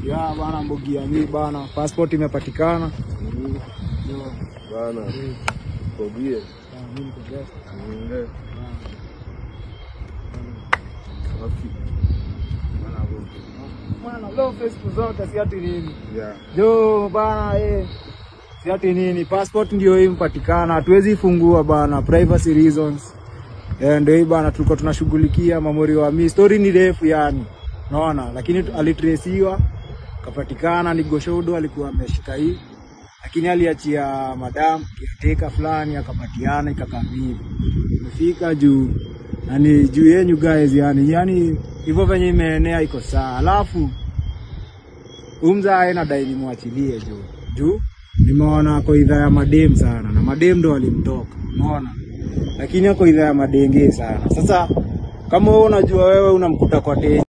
Ya bana, mbogi ya mi bana, passport imepatikana. Yo, Bana. Kogie. ya, mimi niko best. Safi. Bana, leo Facebook zote si ati nini. Yeah. Jo bana eh. Si ati nini, passport ndio hii imepatikana, hatuwezi ifungua bana, privacy reasons. Eh, ndio hii bana, tulikuwa tunashughulikia mamori wa mi. Story ni refu yani. Unaona, lakini alitresiwa kapatikana, ni Goshodo alikuwa ameshika hii. Lakini aliachia madam kiateka fulani akapatiana ikakamili. Imefika juu yani juu yenyu guys yani, yani hivyo venye imeenea iko sawa. Alafu umza nadai nimwachilie juu juu nimeona ako idhaa ya madem sana na madem ndo walimtoka, unaona, lakini ako idhaa ya madenge sana. Sasa kama wewe unajua wewe unamkuta kwa te